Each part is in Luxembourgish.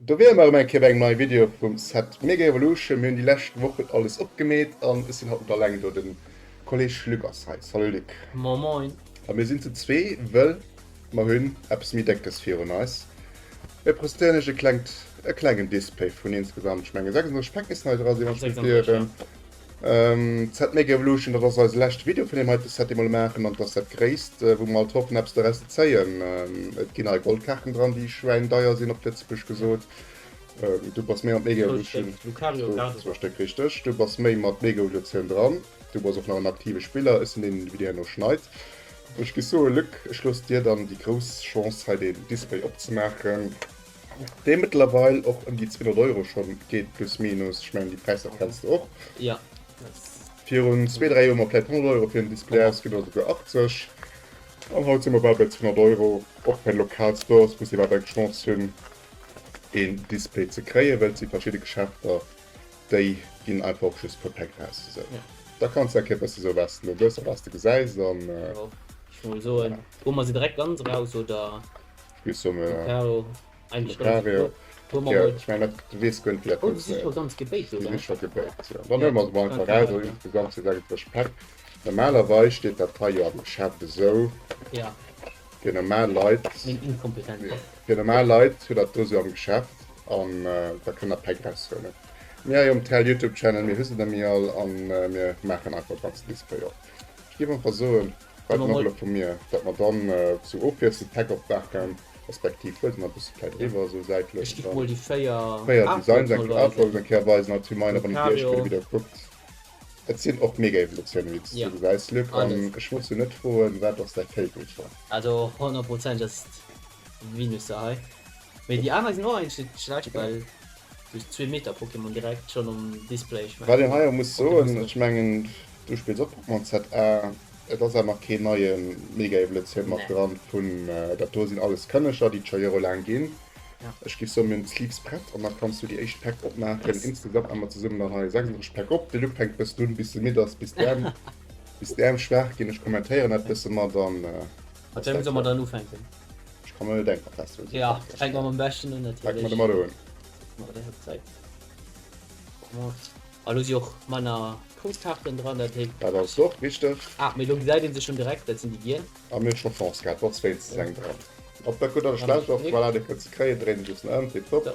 Do wiere mer erëm eng Kéier bei engem neie Video vum Set Mega Evolution. Mir hunn déi lescht Wochen alles opgemeet an ech sinn haut net alleng do, de Kolleg Luc ass hei. Salut Luc. Moin moin. A mir sinn zu zwee, wëll mer hunn eppes méi Déckes virun eis. Mir presentéieren iech e klengt, e klengen Display vun insgesamt, ech menge 36 Päck missten hei dra sinn, wann ech mech net ieren. Set Mega Evolution, dat ass eise leschte Video vun deem heite Set, dee mer elo maachen, an et ass dat gréisst, wou mer alt hoffen, eppes doraus ze zéien. Et ginn hei Goldkaarten dran, déi schwäindeier sinn, op Lëtzebuergesch gesot. Du bass méi an d'Mega Evolution. Zwou Stéck, richteg. Du bass méi mat Mega Evolution dran. Du bass och nach en aktive Spiller. Ech sinn deen, deen de Video herno schneit. Ech géif soen, Luc, ech looss dir dann déi grouss Chance, hei deen Display opzemaachen. Dee mëttlerweil och ëm déi 200 Euro schonn geet, plus minus. Ech mengen, déi Präisser kenns de och. Ja. Virun zwee, dräi Joer hu mer vläicht 100 Euro fir en Display ausginn oder souguer 80. An haut si mer bal bei 200 Euro. Och bei de lokal Stores muss ee bal eng Chance hunn, een Display ze kréien, well et si verschidde Geschäfter, déi ginn einfach och just puer Päck raus. Esou. Ja. Da kanns de eng Kéier e bësse soen, wat s de elo gëss a wat s de gesäis an. Jo, ech wollt soen, hu mer se direkt ganz eraus oder? Lucario. Lucario. Ja, ich meine, du weess guer net, wéi dat Oh, déi si scho ganz gebéit, oder? Déi si scho gebéit, jo. Dann huele mer se mol einfach eraus. Also insgesamt si 36 Päck. Normalerweis steet dat hei jo am Geschäft esou. Ja. Fir normal Leit. Meng Inkompetenz. Ja. Fir normal Leit huet dat do esou am Geschäft an da kënnt der Päck eraushuelen. Mir hei um Tell Youtube Channel, mir hu se nemmi all an mir maachen einfach e ganzen Display op. Ech géif einfach soen, Wat nach elo vu mir, datt mer dann zu Ofwiessel d'Päck opmaachen, respektiv huelt nach e bësse vläit eriwwer esou säitlech. Ech giff mol déi 4 4 Designs eng Artworks eng Kéier weisen als Reminder, wann dir déi éischt Kéier de Video kuckt. Et sinn och mega Evolutiounen, wéi s du gesäis, Luc, an ech muss jo net froen, wat ass däi Favorite hei? Also 100 Prozent ass d'Venusaur hei, mee déi aner sinn och eigentlech net schlecht, well du hues zwee Meter Pokémon direkt schonn um Display. Ech Wat een hei och muss soen, ech mengen du spills och Pokémon ZA, Et ass awer nach keen neie Mega-Evolutioun mat dran vun dat do sinn alles Kënneger déi et scho jorelaang ginn. Ech giff soen mir hunn d'Sleeves prett an da kanns du déi éischt Päck opmaachen. Insgesamt maache mer zesummen dann hei 36 Päck op. De Luc fänkt bëssen un bis e midd ass, bis d'Äerm bis d'Äerm schwaach ginn. Ech kommentéieren dat bësse mat an Mat wéi soll mer dann ufänken? Ech ka mer net denken mat wat du Jo, fänke mer mam beschten un natierlech. Fänke mer domat un. A lo si och manner Postkaarten dran, dat heescht. Dat ass och wichteg. Ah, mee lo gesäit ee se schonn direkt, dat sinn déi giel. A mir hu scho Chance gehat, trotz wéinstens eng dran. Ob dat gutt oder schlecht ass, voilà, déi kënnt ze kréien, dréint e bëssen ëm, tiptop.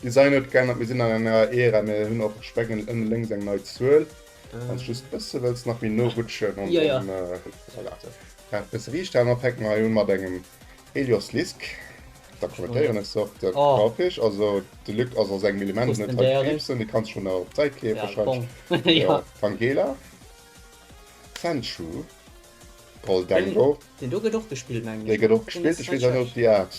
Design huet geännert, mir sinn an enger Ära, mir hunn och, ech mengen, ënne lénks eng nei Zuel. Wann s just bësse wëlls nach méi no rutschen an dann, voilà, dat bësse riicht halen. Dann fänke mer hei un mat engem Helios Lisk. Da kommentéieren ech se och de Grafisch. Also de Luc ass a sengem Element net hei kriibsen, dee kanns schon nach op d'Säit leeën wahrscheinlech. Jo, Tangela, Sandshrew, Gholdengo. Deen do gëtt och gespillt mengen ech. Dee gëtt och gespillt, ech weess awer net ob déi Art,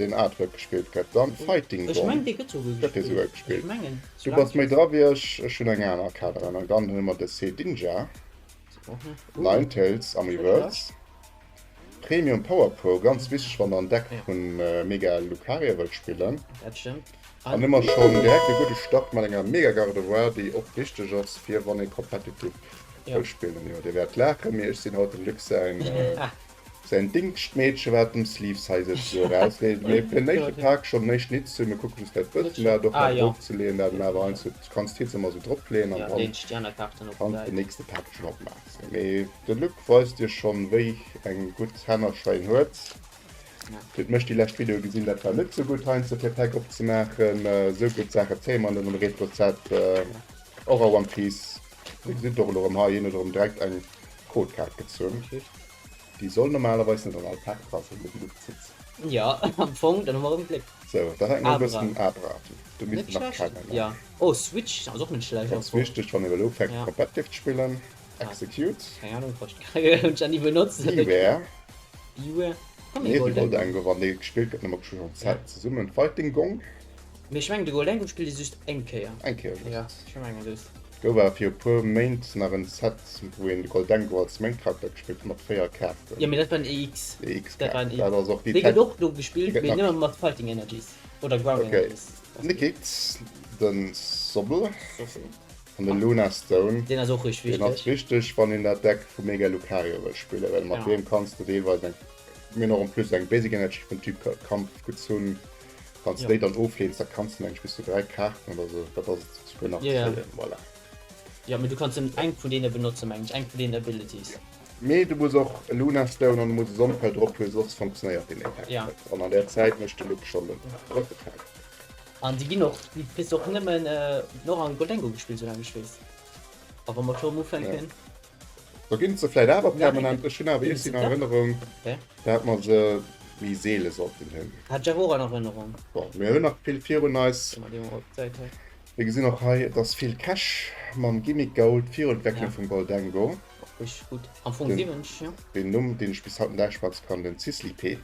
deen Artwork gespillt gëtt. Dann Fighting Gong. Ech mengen dee gëtt souguer gespillt. Gëtt dee souguer gespillt. Du bass méi dra wéi ech, ech hunn eng aner Kaart dran. An dann hu mer de Shedinja, Ninetales am Reverse. Premium Power Pro, ganz wichteg wann der en Deck vun Mega Lucario wëllt spillen. Dat stëmmt. An hu mer schonn direkt e gudde Start mat enger Mega Gardevoir, déi och wichteg ass fir wann ee competitive wëll spillen. Jo, dir wäert laachen, mee ech sinn haut dem Luc säin säin Dingschtmeedche wat dem Sleeves hei sëtzt esou erausleet. Mee fir den éischte Pak schonn den éischten Hit ze hunn, mir kucke just dat bëssen dat och nach drop ze leeën, dat en awer eins huet, kanns d'Hits ëmmer esou drop leeën an dann kanns den nächste Pak schonn opmaachen. Mee De Luc weist iech schon wéi eng gutt Hännercher een huet. Dir hutt mech déi lescht Videoe gesinn, dat war net sou gutt heiansdo fir Päck opzemaachen. Sou gutt Saache zéie mer net am Retro Set, och a One Piece. Dir gesitt och elo erëm hei, hien huet erëm direkt eng Codekaart gezunn. Déi soll normalerweis net an all Pak dra sinn, mee de Luc zitt se. Jo, am Fong, dann hu mer erëm Gléck. Sou, da fänke mer e bëssen un Abra. Du misst en nach kennen, ne? Jo. Oh, Switch ass och net schlecht am Ganz Fong. wichteg, wann een elo ufänkt competitive ze spillen. Execute. Keng Ahnung, hunn ech nach ni benotzt. Beware. Beware. Komm, nee, de Goldengo, wann dee gespillt gëtt, nëmme schon Zäit zesummen. Fighting Gong. Mee ech mengen, de Goldengo spillt ee just eng Kéier. Eng Kéier just. Ja, ech mengen just. Gouf awer fir e puer Méint nach en Set, wou een de Goldengo als Main Charakter gespillt huet, mat 4 Kaarten. Jo, mee dat war en EX. EX Dat war en Kaart. Dat ass och déi Dee gëtt och do gespillt, mee nëmme mat Fighting Energies oder Ground Energies. Okay. Nikit, den Sobble. Sobble. An de Luna Stone. Deen ass och richteg wichteg. Deen ass wichteg, wann een dat Deck vu Mega Lucario wëll spillen, well mat deem kanns de deelweis eng, mir hunn och en plus eng Basic Energy vum Typ Kampf gezunn. Wann s de déi dann ofleens, da kanns de mengen ech bis zu 3 Kaarten oder sou, dat ass et souguer nach zéien, voilà. Jo, mee du kanns nëmmen eng vun deene benotzen, mengen ech, eng vun deenen Abilities. Mee du muss och e Luna Stone an du muss e Sonnefeld drop hunn, soss funktionéiert deen Effekt net. An an där Zäit mécht de Luke schonn den drëtte Pak. An déi ginn och, déi kriss de och nëmmen och an Gholdengo gespillt, soulaang ech weess. A wa mer scho erëm ufänken. Da ginn se vläit awer permanent. Ech hunn awer iergendwéi an Erënnerung, dat mer se méi seele sollten hunn. Hat ech awer och an Erënnerung. Bon, mir hunn nach vill virun eis. Mir gesinn och hei, et ass vill Cash mam Gimmick Gold, Virentwécklung vum Gholdengo. Richteg gutt. Am Fong 7, jo. Den Numm, deen ech bis haut net aussschwätze kann, den Sisliped.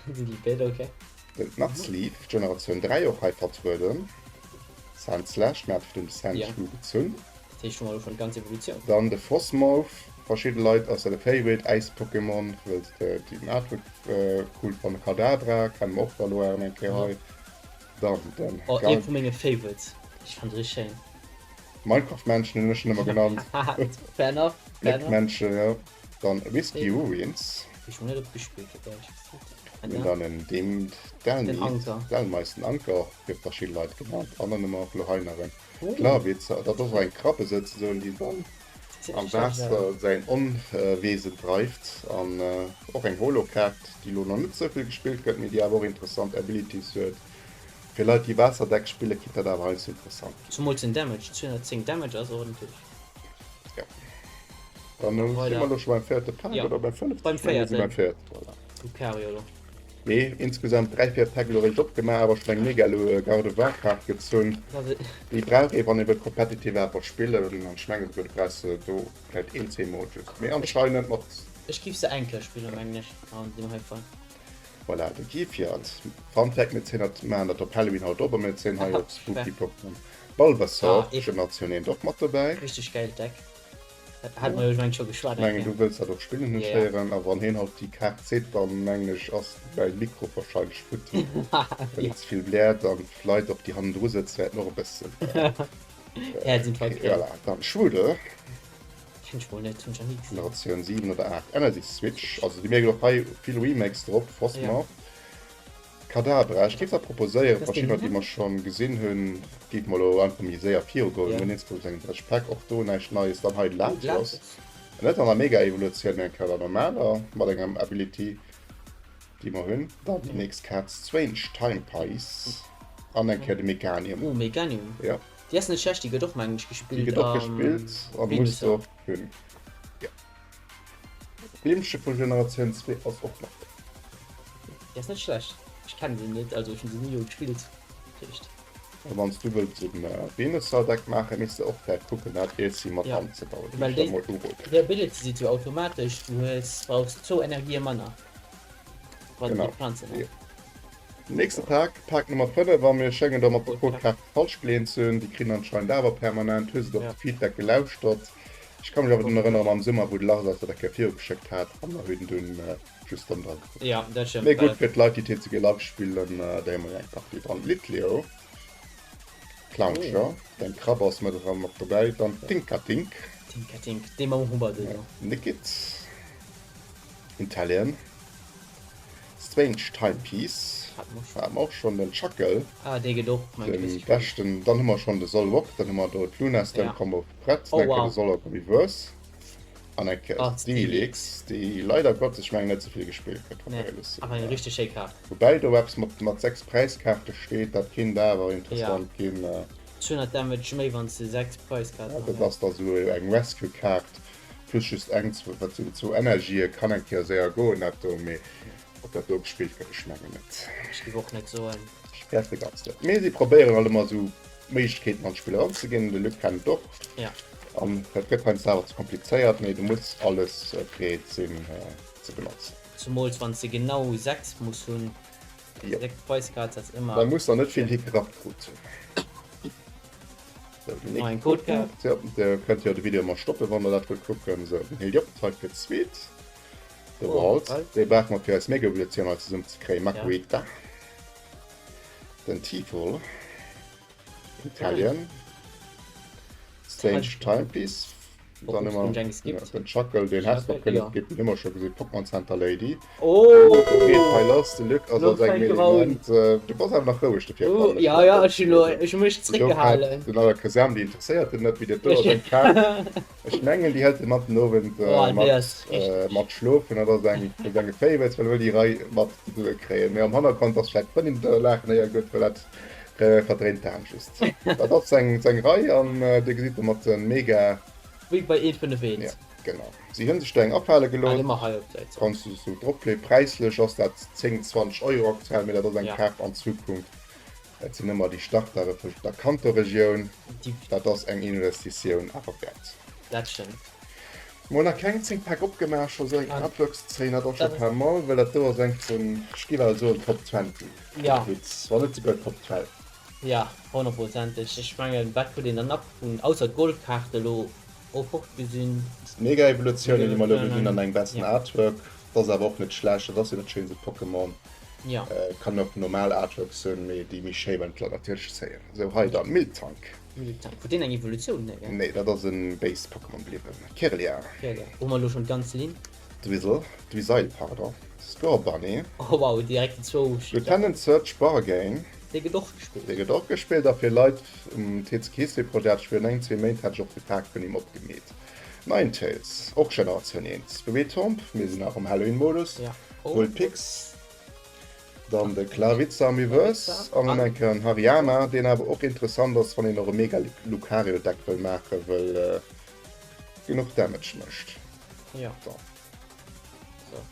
Sisliped, ok. Den Nuzleaf, Generatioun 3, och hei vertrueden. Sandslash, mir hate virdrun de Sandshrew gezunn. Dat heescht, hu mer elo schonn d'ganz Evolutioun. Dann de Frosmoth, verschidde Leit ass dat e Favorite Äis-Pokémon, wëll se den Artwork cool fannen. Kadabra kenne mer och da elo erëm eng Kéier hei. Dann den. Oh, ee vu menge Favorites. Ech fannen se richteg schéin. Minecraft-Männchen hunn ech en ëmmer genannt. Fair enough, fair enough. Méckmännchen, jo. Dann Whiskey Ruins. Hu ech mol net opgespillt, fir d'éierlech gesot. Mir hunn dann en Deem Den Anker. Delmeis, den Anker, och fir verschidde Leit genannt. An dann hu mer och elo hei nach en Klawitzer, dat ass och eng Krabbe souzesoen, déi dann am Waasser säin Onwesen dreift. An och eng Holo-Kaart, déi elo nach net esou vill gespillt gëtt, mee déi awer och interessant Abilities huet. Fir Leit, déi Waasserdeck spillen, kinnt dat awer heiansdo interessant ginn. Zumools den Damage, 210 Damage ass ordentlech. Jo. Dann si mer elo scho beim véierte Pak oder beim fënneften? Beim véierten. Beim véierten, voilà. Lucario elo. Mee insgesamt 3, 4 Päck elo réischt opgemaach, awer schon eng mega Gardevoir-Kaart gezunn. Déi brauch ee wann ee wëllt competitive awer spillen, an ech mengen esouguer du brauchs se do vläit een, zweemol just. Mee anscheinend mat. Ech giff se eng Kéier spillen mengen ech an deem hei Fall. Voilà, de Gefiat. Fun Fact, mir zéien dat, maachen dat op Halloween haut op a mir zéien hei och spooky Pokémon. Bulbasaur, Generatioun 1 och mat dobäi. Richteg gäilt Deck. Dat hat mer jo ech mengen scho geschwat eng Kéier. Mengen du wëlls dat och spillen hunn ech héieren. A wann heen haut déi Kaart seet, dann mengen ech ass mäi Mikro wahrscheinlech futti, well et ze vill bläert an d'Leit och déi hannendru sëtzen wäerten och e bëssen Häerzinfarkt kréien. Voilà, dann Schwude. Kenn ech mol net, hunn ech nach ni gesinn. Generatioun 7 oder 8 Energy Switch, also dir mierkt och hei vill Remakes drop, Frostmourne. Kadabra, ech géif da proposéieren, verschiddener déi mer schonn gesinn hunn, géife mer elo einfach méi séier virugoen. Mir hunn insgesamt eng 30 Päck, och do näischt Neies. Dann hei Latios, net an der Mega-Evolutioun, mee eng Kéier an der normaler, mat engem Ability, déi mer hunn. Dann déi nächst Kaz, Strange Timepiece an eng Kéier de Meganium. Oh, Meganium, jo. Déi ass net schlecht, déi gëtt och, mengen ech, gespillt. Déi gëtt och gespillt a muss de och hunn, jo. D'Beemche vu Generatioun 2 ass och nach do. Déi ass net schlecht. Ech kennen se net, also ech hunn se ni jo gespillt. Richt. A wann s du wëlls e Venusaur-Deck maachen, misst de och vläicht kucken dat Airseam mat anzebauen. Well déi déi Ability seet jo automatesch, du hues brauchs zwou Energië manner wann du déi Planzen hues. Nächste Pak, Pak Nummer 5, a mir schéngen do mat de Codekaarte falsch geleeën ze hunn. Déi kritt anscheinend awer permanent. Hues et op de Feedback gelauschtert? Ech ka mech awer drun erënneren am Summer wou de Lars eis dat eng Kéier virugeschéckt hat a mer hunn dunn just dann dra gekuckt. Ja, dat stëmmt. Mee gutt, fir d'Leit déi TCG Live spillen, déi hu mer jo eng Partie dran. Litleo, Clowncher, deng Krabbe ass mat erëm mat dobäi, dann Tinkatink. Tinkatink, dee mam Hubbert elo. Nickit, Inteleon, Strange Timepiece, hate mer och schonn, den Shuckle. Ah, dee gëtt och, mengen ech, Den gespillt. beschten. Dann hu mer schonn de Solrock, dann hu mer do d'Luna Stone Ja. Combo prett, Oh dann eng Kéier wow. de Solrock Reverse an eng Kéier Ah, Steelix, Steelix. déi leider Gottes, ech mengen, net esou vill gespillt gëtt, wa Nee, mer éierlech sinn. awer eng richteg schéi Kaart. Woubäi do eppes mat, mat 6 Präiskaarte steet, dat kinnt awer Ja. interessant ginn. 200 Damage méi, wann s de 6 Präiskaarten Ja, dat hues. ass da sou eng Rescue-Kaart plus just eng, zwou, wat sinn, zwou Energië, kann eng Kéier séier goen dat do, mee Ob dat do gespillt gëtt, ech mengen net. Ech géif och net soen. Ech fäerte ganz net. Mee si probéieren halt ëmmer esou Méiglechkeeten an d'Spill eranzeginn. De Luc kennt et och. Ja. An dat gëtt heiansdo awer ze komplizéiert, mee du muss alles bereet sinn ze benotzen. Zumools wann s de genau 6 muss hunn. Jo. 6 Preiskaart ass ëmmer. Da muss der net vill Hickerapp krut hunn. Sou, déi nächst Codekaart. Jo, dir kënnt jo de Video emol stoppen, wann der dat wëllt kucken. Sou, den Helioptile fir d'zweet. De Walt, dee brauche mer fir eis Mega-Evolutioun hei zesummen ze kréien. Makuhita. Den Tiefel. Inteleon. Strange Timepiece. Dann hu mer den Schakel, deen häss de och kënne skippen, hu mer scho gesinn. Pokémon Center Lady. Oh! Geet hei lass, de Luc ass a sengem Element. Du bass awer nach roueg dofir. Oh, ja, ja, ech hunn elo, ech hu mech zréckgehalen. Den Alakazam, déi interesséiert en net, wéi dat do ass eng Kaart. Ech mengen, déi hëlt e mat den Owend mat schlofen. Dat ass eng vu senge Favorites, well e wëll déi Rei mat zesumme kréien. Mee am Hannergrond ass vläicht d'Frëndin do laachen héier gutt, well dat Verdréint d'Aen just. Dat ass seng Rei an dir gesitt e mat de mega. Wéi bei 151. Ja, genau. Si hunn sech do eng afale gelooss. Kanns du sou dropleeën. Präislech ass dat 10, 20 Euro aktuell, mee dat ass eng Kaart an Zukunft. Dat sinn ëmmer déi Startere vun der Kanto-Regioun. Dat ass eng Investitioun awer wäert. Dat stëmmt. Mol nach keng 10 Päck opgemaach, scho sou eng Artwork-Szene, dat ass scho pas mal, well dat do ass eng vun, ech géif awer soen, Top 20. Ja. Hits, wann net souguer Top 12. Ja, honnertprozenteg. Ech mengen, wat huet een dann nach vun, ausser d'Goldkaart elo och fort gesinn? D'Mega-Evolutiounen, déi mer elo gesinn an engem bessen Artwork, dat ass awer och net schlecht. Dat ass jo dat schéinste Pokémon. Ja. Kann och normal Artworks hunn, mee déi méi schéi well d'Leit natierlech zéien. Sou, hei dann, Miltank. Miltank. Huet deen eng Evolutioun? Nee, gell? Nee, dat ass e Base-Pokémon bliwwen. Kirlia. Kirlia. Hu mer elo schonn d'ganz Linn? Dwizzle, Dwizeil, pardon, Scorbunny. Oh wow, direkt déi zwou. Lieutenant Surge Bargain. Dee gëtt och gespillt. Dee gëtt och gespillt a fir Leit um TCG History Projet hat ech virun engem, zwee Méint hat ech och de Pak vun him opgemeet. Ninetales, och Generatioun 1. Bewetomp, mir sinn nach am Halloween-Modus. Vulpix, dann de Clawitzer am Reverse an dann eng Kéier en Hariyama, deen awer och interessant ass, wann een och e Mega Lucario Deck wëll maachen, wëll genuch Damage mécht. Ja. So. So.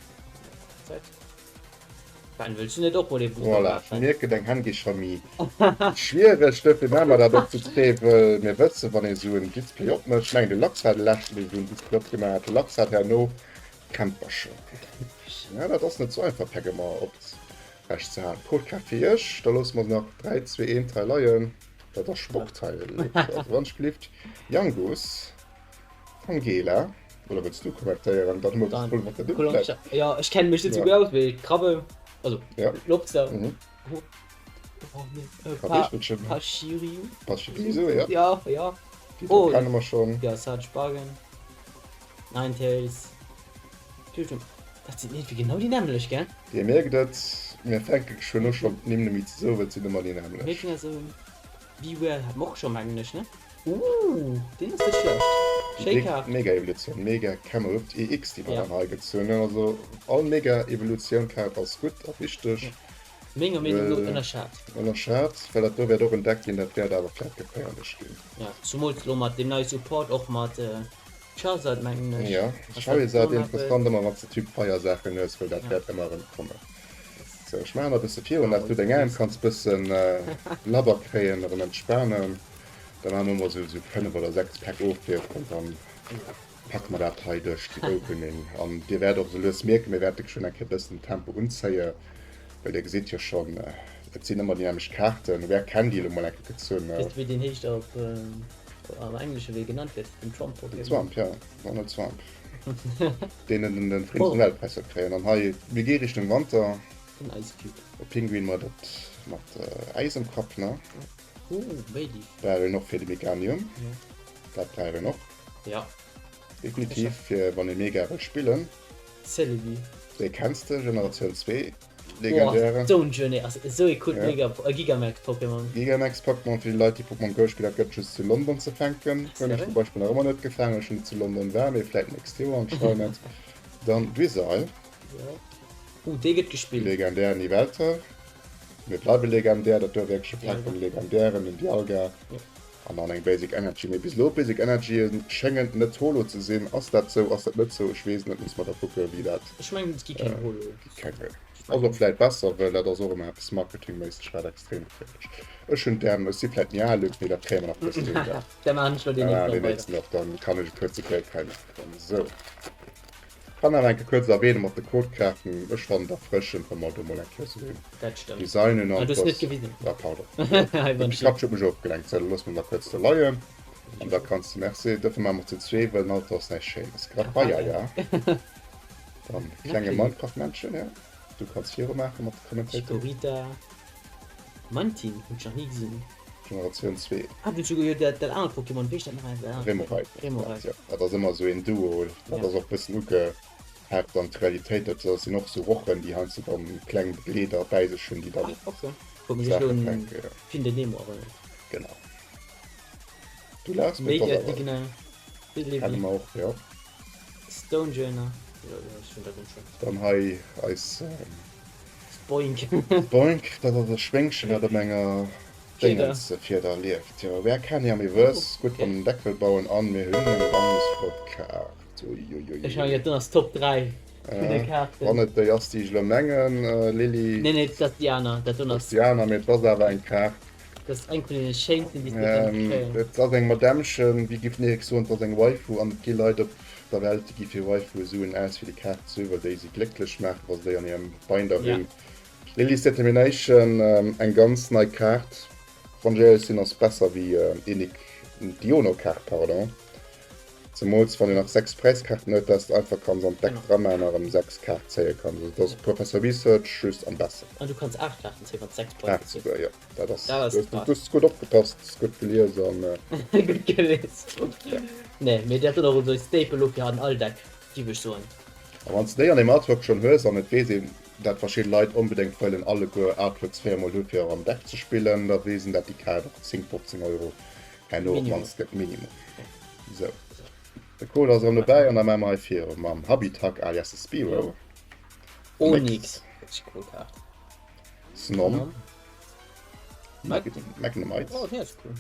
Zeit. Ben, wëlls du net och mol ee Booster Voilà, maachen? mierken deng Hänn gi scho méi schwiereg, duerfir maache mer dat och zu zwee, wëll mir wëssen, wann ee sou en Display opmécht, ech mengen de Lachs war de leschten, dee sou en Display opgemaach hat, de Lachs hat herno Krämpercher. Ja, dat ass net sou einfach, Päck ëmmer op recht ze halen. Codekaart fir iech, da loosse mer se nach 3, 2, 1 hei leien. Dat ass Spockt hei, also wann ech gelift. Yangus. Angela, oder wëlls du kommentéieren? Dann hu mer das Problem mat der Dunklet. Ja, ech kenne mech net sou gutt aus, mee Krabbe, also ja. Lobster. Mhm. Oh, oh, nee. Äh, pa Pachiriu. Pachirisu, ja. Ja, ja. Die oh, kennen wir schon. Ja, Sarge Bargain. Ninetales. Dat sinn irgendwie genau déi nämlech, gell? Dir mierkt et, mir fänke geschwënn u schonn d'Nimm net méi ze soen, well et sinn ëmmer déi nämlech. Beware hat mer och scho mengen ech ne? Ooh deen ass net schlecht. Schéi Kaart. Mega Evolutioun, Mega Camerupt EX déi mer dann hei gezunn hunn. Also all Mega Evolutioun Kaart ass gutt a wichteg. Menger Meenung no ënnerschat. Ënnerschat, well dat do wäert och en Deck ginn, dat wäert awer vläit geféierlech ginn. Ja, zumools lo mat deem neie Support och mat Charizard mengen ech. Ja, Charizard interessant ëmmer wanns de Typ Feier Saachen hues, well dat wäert ëmmer erëm kommen. Sou, ech maachen nach e bësse virun, dat du deng Aarm kanns bëssen labber kréien, erëm entspanen. Da maache mer emol sou 5 oder 6 Päck Ofhief an dann packe mer dat hei duerch déi Opening. An dir wäert och sou lues mierken, mir wäerte geschwënn eng Kéier bëssen den Tempo unzéie, well dir gesitt jo schonn, et sinn ëmmer déi nämmlecht Kaarten. Rare Candy elo mol eng Kéier gezunn. Weess de wéi deen heescht op am Englesche wéi e genannt gëtt, den Trump Pokémon? Den Trump, ja, Donald Trump. Deenen den den Frings den Weltpress huet kréien. An hei, mir gi Richtung Wanter. Den Ice Cube. E Pinguin mat et mat Äis um Kapp, ne? Ooh, Bayleaf. Brauch een och fir de Meganium. Ja. Dat brauch een och. Ja. Definitiv fir wann ee Mega wëll spillen. Celebi. Déi kenns de, Generatioun 2. Legendäre. Oh, Stone Journey ass esou ee coolt Mega, äh, Gigamax Pokémon. Gigamax Pokémon fir déi Leit déi Pokémon Go spillen, dat gëtt just zu London ze fänken. Hunn ech zum Beispill nach ëmmer net gefaangen, well ech net zu London war, mee vläit nächst Joer anscheinend. Dann Drizzile. Jo. Uh, dee gëtt gespillt. Legendär Nivelter. Mir bleiwe legendär, dat do wierklech e Pack vun de Legendären, den Dialga. Jo. An dann eng Basic Energy. Mee bis elo Basic Energyen schéngen net Holo ze sinn. Ass dat sou, ass dat net sou? Ech weess net, muss mer da kucke wéi dat. Ech mengen et gi keng Holo. Gi keng Holo. Ass och vläit besser, well dat ass och ëmmer eppes marketingméisseg wat extrem geféierlech. Ech hunn d'Äerm, ech si vläit méi al, Luc, mee dat kréie mer nach bëssen hin da. Da maachen ech lo deen nächsten nach weider. Nach, dann kann ech e puer ze Break hei maachen. Sou. Kann awer eng Kéier kuerz erwähnen mat de Codekaarten, ech fannen et erfrëschend wa mer do mol eng Kéier sou een Dat stëmmt. Design hunn Ah, an du hues net gewisen. Ah pardon. Hei De wann Pikachu huet mech ofgelenkt, sou da loosse mer da kuerz do leien an da kanns de, merci, dofir maache mer zu zwee, well den Auto ass näischt Schéines. Grapaya, dann klenge Minecraft-Männchen, ja, du kanns viru maache mat de Commentating. Chikorita, Mantine hunn ech nach ni gesinn. Generatioun 2. Ah, du hues jo dat dat anert Pokémon, wéi heescht dat nach eng? Dat anert Remoraid. Remoraid. Jo, dat ass ëmmer esou een Duo. Dat ass och bëssen ugehaakt an d'Realitéit. Dat sinn och esou Rochen, déi heiansdo dann kleng Begleeder bäi sech hunn, déi dann Ah, okay. Huet mech elo Saache un fänken, jo. Finde Nemo erënnert. Genau. Du laachs, mee et ass Mega awer. Digna, Kenne Bidlevi. mer och, jo. Stonjourner, jo, jo, ech hunn dat dunn schonn. Dann hei eis. Boink. Boink, dat ass e Schwéngchen, dat op enger Fieder. Déngensfieder lieft. Jo, wär Kenny am Oh, Reverse gutt, okay. wann en Deck wëll bauen. An mir hunn eng ganz flott Kaart. Ech mengen, Uiuiuiui. dat ass Top 3 vun de Wann Kaarten. et déi ass, déi ech elo mengen, Lilly. Nee, nee, dat ass déi aner. Dat do Dat ass ass. déi aner, mee et ass awer eng Kaart. Dat ass eng vun deene schéinsten, déi s de kanns kréien. Et ass eng Madämmchen, wéi giff Nerik soen, et ass eng Waifu an et gi Leit op der Welt, déi gi fir Waifue Suen aus fir déi Kaart ze hunn, well déi si glécklech maachen, wa se déi an hirem Binder Ja. hunn. Lily's Determination, eng ganz nei Kaart, wann ech éierlech sinn, ass besser wéi Enik, d'Iono-Kaart, pardon. Zemools wann een nach 6 Präiskaarten huet, dass de einfach kanns an d'Deck dra man a rem 6 Kaart zéie kanns. Also dat ass Professor Research just an besser. An du kanns 8 Kaarten zéien, wann s 6 Präisser 8 ziss. souguer, jo. Dat ass, Dat ass du hues, krass. du hues gutt opgepasst, gutt gelies an. Gutt gelies. Ja. Nee, mee dat ass och esou e Staple lo fir an all Deck, giff ech soen. A wann s de déi an deem Artwork schonn hues an et weess een, dat verschidde Leit onbedéngt wëllen alleguer Artworks 4 mol hu fir am Deck ze spillen, da weess een dat déi Kaart och 10, 15 Euro Herno op Minimum. d'mannst gëtt Minimum. Sou. De Code ass erëm dobäi an da maache mer hei viru mam Habitak alias de Spiro. Jo. Onix. Richtig cool Kaart. Snom. Snom. Mag Magnemite. Oh, déi ass cool.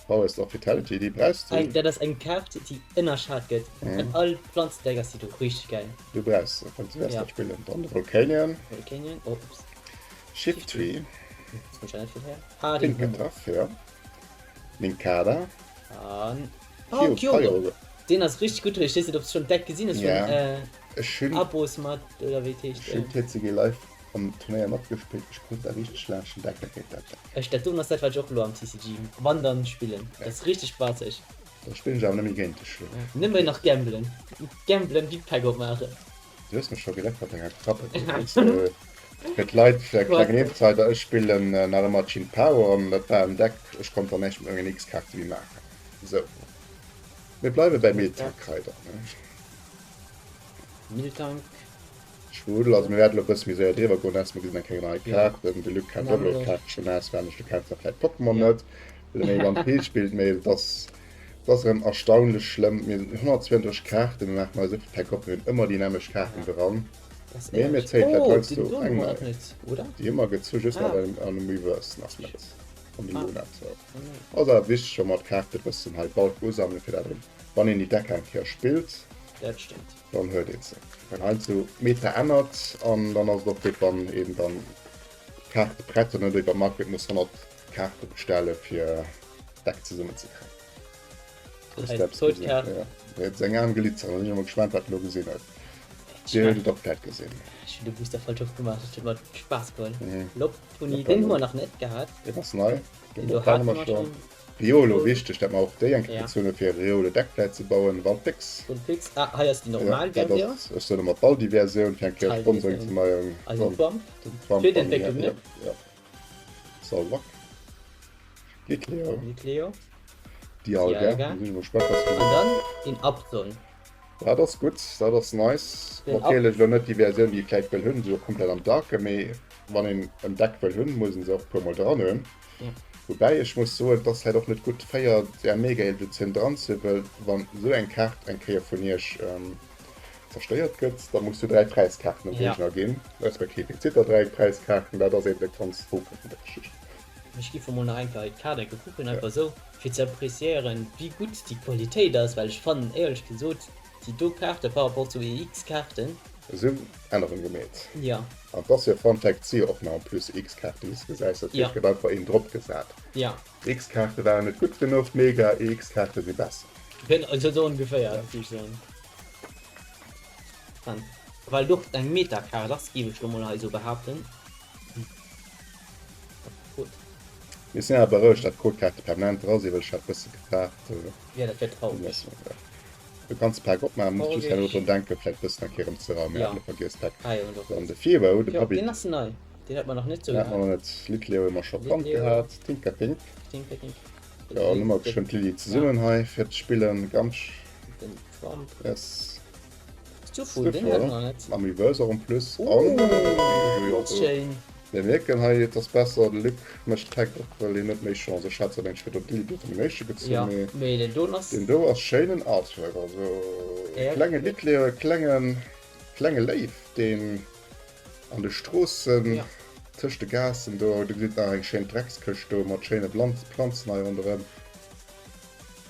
Powers of Vitality, déi brauchs du. Eng, dat ass eng Kaart, déi ënnerschat gëtt. Mhm. An all Pflanzendeck ass déi do richtig geil. Du brauchs se, well du wäers Ja. dat spillen. Dann de Volcanion. Volcanion. Oh, ups. Shiftry. Das muss ja nicht viel her. Ah, den Hummel. Tinkatuff, ja. Nincada. An oh, Kyogre. Den ass richtig gut. Ich weiß nicht, ob du schon Deck gesehen hast Ja. von äh, Ech hunn Abosmat oder wéi et heescht. ech hunn TCG Live am Turnéier matgespillt. Ech krut da richtig laanscht den Deck, dat geet dat Deck. Ech dat doen ass dat wat ech och elo am TCG wann dann spillen. Dat ass richtig spaßeg. Da spillen ech awer nëmme géint dech elo. Nëmme nach gamblen. Gamblen wéi Pack opmaachen. Du hues mech scho geleckt mat denger Krabbel. Fir d'Leit, fir e klengen Insider, ech spillen nach ëmmer Chin-Pao an dat war en Deck, ech konnt dann näischt mat mengen X-Kaarte méi maachen. Sou, mir bleiwe bäi Miltank hei dann, ne? Miltank. Schwudel, also mir wäerten elo e bësse méi séier driwwer goen, ausser mir gesinn eng Kéier nei Kaarten. De Luc kennt och elo d'Kaarte schonn auswenneg, du kenns nach vläicht d'Pokémon net, well e méi One Piece spillt, mee et ass Et ass erëm erstaunlech schlëmm, mir hunn 132 Kaarten, mir maachen eis esou vill Päck op, mir hunn ëmmer déi nämmlecht Kaarten dran, mee mir zéien vläicht heiansdo eng nei. Déi hu mer gezu, just nach an dem Reverse nach net, an dem Luna. Ass awer wichteg, wa mer d'Kaarte bëssen hei Bulk usammelen, fir dat erëm, wann een déi Decker eng Kéier spillt, dann huet ee se. Well heiansdo d'Meta ännert an dann ass et och gutt, wann een dann d'Kaarte prett huet an net iwwer Market muss 100 Kaarte bestelle fir Deck zesummen ze kréien. Huet seng Aen glitzeren, da sinn ech emol gespaant wat en elo gesinn huet. Dir huet et och vläit gesinn. Ech hunn de Booster falsch opgemaach, dat huet mer Spaass geholl. Lopunny, deen hu mer nach net gehat. Deen ass nei, deen do hate mer schonn. Riolo, wichteg dat mer och déi eng Kéier gezunn hunn fir e Riolo Deck vläit ze bauen. Vulpix. Vulpix, ah hei ass déi normal Versioun. Ech soen ëmmer d'Baldi Versioun fir eng Kéier Sponsoring ze maachen. Eisen Twamp, fir d'Entwécklung ne? Salwak. Litleo. Litleo. Dialga. Dialga. An dann een Upson. Dat ass gutt, dat ass nice. Natierlech elo net déi Versioun, déi ee vläicht wëll hunn, esou komplett am Darken, mee wann een en Deck wëll hunn, muss een se och e puer mol dran hunn. Ja. Woubäi ech muss soen, et ass vläicht och net gutt, 4 där Mega-Evolutioun dran ze hunn, well wann esou eng Kaart eng Kéier vun iech zerstéiert gëtt, da muss du 3 Präiskaarten dem Géigner ginn, respektiv hien zitt der 3 Präiskaarten. Dat ass eben de ganz Hoken vun der Geschicht. Ech giff emol nach eng Kéier hei d'Kaartecke kucken, einfach esou fir ze appreciéieren wéi gutt déi Qualitéit ass, well ech fannen éierlech gesot déi do Kaarte par rapport zu EX-Kaarten. Esou Ännerung gemeet. Jo. An 't ass jo, Fun Fact, 't si jo och nach en plus EX-Kaarten, wéi s de gesäis, dat heescht gëtt einfach een drop gesat. Jo. EX-Kaarte waren net gutt genuch, Mega EX-Kaarte si besser. Genau, esou ongeféier, géif ech soen. An well et och eng Metakaart ass, géif ech lo mol hei esou behaapten. Code. Mir sinn awer berouegt, dat d'Codekaarte permanent dra sinn, well ech hat bësse gefaart. Jo, dat wär traureg. Du kanns de Pak opmaachen, muss just herno drun denken, vläicht bëssen eng Kéier erëm ze raumen. Mir haten e vergiess Pak. Ah jo, doch. Dann de Firo, de Jo, Papi. deen ass nei. Deen hat mer nach net sou. Den hat mer nach net. Litleo hu mer scho kannt gehat. Tinkertink. Tinkertink. Jo, hu mer geschwënn d'Lilli zesummen hei fir ze spillen. Ganz. Den Trump. Yes. Stufful, den hat mer nach net. Mam Reverse och en plus. Oh, schéin. Mir mierken hei, et ass besser, de Luc mécht d'Päck op, well hien huet méi Chance. Ech hat zwar mengt, ech huet op d'Lilli dofir den éischte gezunn, Jo, mee den doen ass. Den do ass schéinen Artwork, also e klenge Litleo, e klengen, klenge Léiw, deen An de Stroossen, tëscht de Gaassen do, do gesitt nach eng schéin Dreckskëscht do mat schéine Planzen hei ronderëm.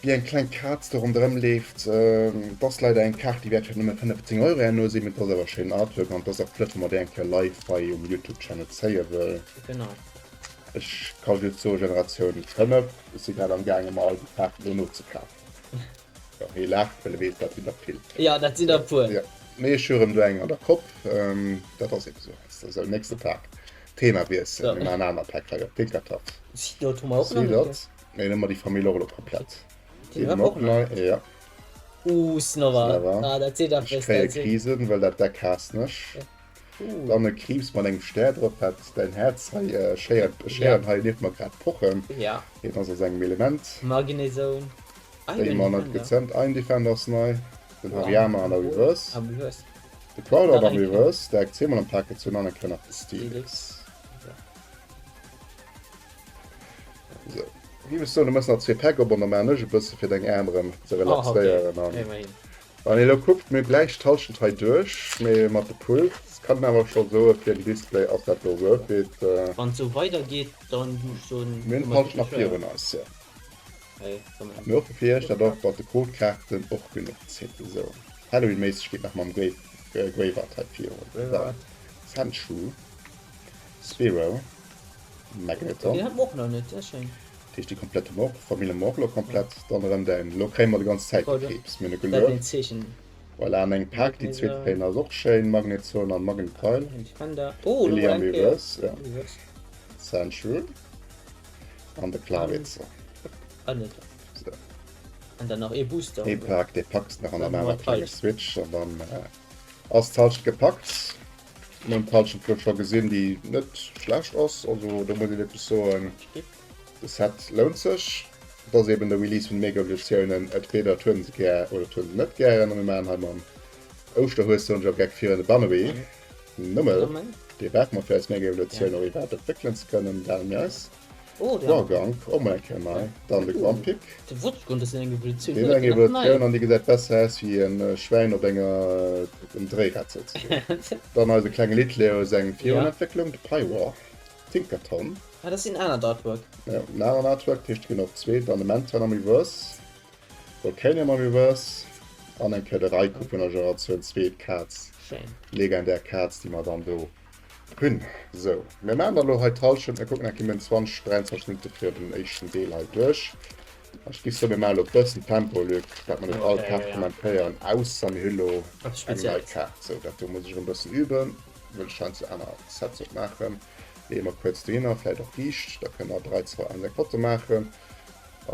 Wéi eng kleng Kaz do ronderëm leeft. Et ass leider eng Kaart, déi wäert fir nëmme 15 Euro herno sinn, mee et ass awer e schéinen Artwork an et ass och flott, wa mer déi eng Kéier live hei um Youtube Channel zéie wëll. Genau. Ech ka just soen, Generatioun 5, ech si grad am gaange mer all déi Kaarten do nozekafen. Jo, hie laacht, well e weess, dat sinn der vill. Jo, dat sinn der e puer. Jo, mee ech hu rëm do eng an der Kopp. Dat ass eben esou heiansdo. Sou, nächste Pak. Thema wiesselen. Mir maachen en anert Pak hei op Tinkertopf. Seedot hu mer och nach net. Seedot. Mee dann hu mer déi Famill och elo komplett. Déi hu mer och nei. Jo. Uh, Snover. Snover. Ah, dat seet eppes. Ech kréie Krisen, well dat Deck haassen ech. Dann e Kriibs mat engem Stär drop, wat däin Häerz hei schéiert. Ech héieren hei nieft mer grad pochen. Hien ass a sengem Element. Magnezone. Déi mer net gezënnt. Iron Defender ass nei. Den Hariyama an der Reverse. De Crowder an der Reverse. Direkt zweemol am Pak gezunn an eng Kéier nach de Steelix. Sou. Wéi ech soen, du mëss nach zwee Päck op an da maachen ech e bësse fir deng Äerm erëm ze relaxéieren. Wann ee elo kuckt, mir hu gläich d'Hallschent hei duerch, mee mat de Pulls kann een awer scho soe fir den Display ass dat do worth it. Wann et sou weider geet, dann muss ech soen, Mir hunn d'Hallschent nach virun eis, jo. Mir hoffe fir iech, datt och mat de Codekaarten och genuch zitt. Esou Halloween-méisseg geet nach mam Graveyard hei virun. Dann Sandshrew, Spearow, Magneton. Deen hat mer och nach net, dat ass schéin. Dat heescht déi komplett hu mer och, Famill hu mer och elo komplett. Dann erëm däin, elo kréie mer déi ganz Zäit de Kriibs. Mir hunn e gelueft. Voilà, an engem Pak. Déi zweet Kréien ass och schéin, Magnezone an Magnetile. Lilly am Reverse, ja. Sandshrew an de Clawitzer. Sou. An dann nach ee Booster. Ee Pak, dee packs nach an der maache mer e klenge Switch an dann ass d'Halschent gepackt. Mir hunn d'Halschent elo scho gesinn, déi net schlecht ass. Also do muss ee wierklech soen. De Set lount sech. Et ass eben de Release vun de Mega-Evolutiounen. Entweder et huelen se gär oder et huelen se net gären. A mir maachen hei mam Ouschterhues, soen ech am Geck, virun de Bunnelby. Nëmme dee brauche mer fir eis Mega-Evolutioun och iwwerhaapt entwéckelen ze kënnen. Dale mir eis. Wargank, och mol eng Kéier nei. Dann de Grumpig. Deen huet eng Evolutioun an déi gesäit besser aus wéi e Schwäin op enger Dréirad souzesoen. Dann eise klenge Litleo seng Virunentwécklung, de Pyroar. Tinkerton. Ah, dat ass een anert Artwork. Jo, en aneren Artwork, dat heescht et ginn och zwee. Dann de Menton am Reverse, Volcanium am Reverse an eng Kéier de Raikou vun der Generatioun 2, d'Kaz, Schéin. legendär Kaz, déi mer dann do hunn. Sou, mir maachen dann elo hei d'Hallschent. Mir kucken eng Kéier, mir hunn 20, 23 Minutte fir den éischten Deel hei duerch. Ech géif soen, mir maachen elo e bëssen Tempo, Luc, dat mer net all Kaart kommentéieren, ausser mir hu lo eng nei Kaart. Sou, dat do muss ech erëm e bëssen üben, wëll ech heiansdo aner Sets opmaachen. Leeë mer kuerz dohinner, vläit och riicht, da kënne mer 3, 2, 1 eng Foto maachen.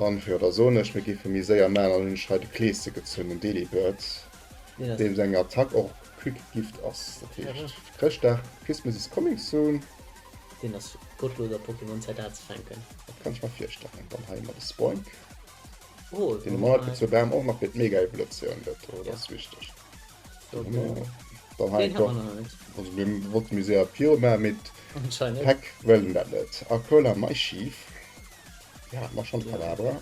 An jo, da soen ech, mir géife méi séier maachen. An hunn ech hei de Kleese gezunn, den Delibird, deem seng Attack och Quick Gift ass. Dat heescht, Chrëschtdag, Christmas is coming soon. Deen ass gottlos a Pokémon ZA ze fänken. Dat kann ech mer virstellen. Dann hei hu mer de Spoink. Deen hu mer net gezunn. Bam, och nach fir d'Mega-Evolutioun, dat do ass wichteg. Dann hei doch. Also mir wollten méi séier viru maachen, mee d'Päck wëllen dat net. Arcola Maischief, déi hate mer schonn, Kadabra.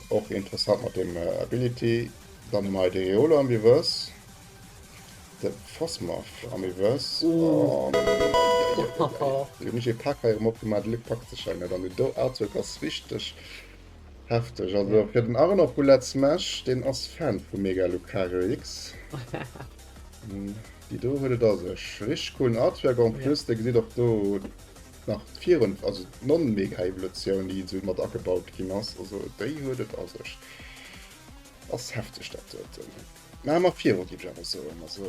Och interessant mat dem Ability. Dann hu mer hei de Riolo am Reverse, de Phosmorph am Reverse. Oh, elo hunn ech ee Pak hei erëm opgemaach, de Luc packt sech hei net an. Do Artwork ass richteg Hefteg, also fir den Arno vu Let's Smash, deen ass Fan vu Mega Lucario X. Déi do huet et a sech. Richteg coolen Artwork en plus, dir gesitt och do nach d'Virun, also d'Non-Mega-Evolutioun déi esou mat agebaut ginn ass, also déi huet et a sech. Ass hefteg dat doten. Maache mer viru géif ech awer soen, also.